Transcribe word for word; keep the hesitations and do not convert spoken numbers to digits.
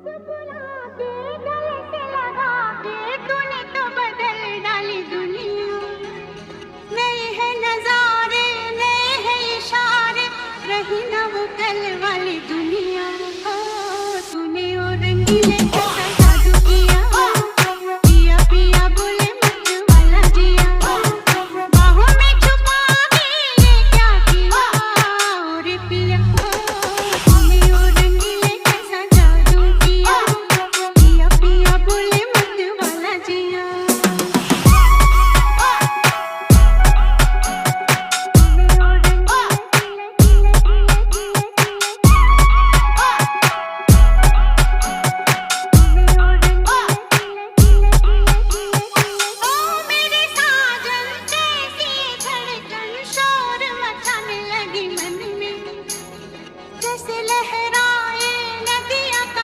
बुला के, गले से लगा के, तूने तो बदल डाली दुनिया। नए हैं नजारे, नए हैं इशारे, रही ना वो कल वाली दुनिया। ओ, तूने वो रंगीले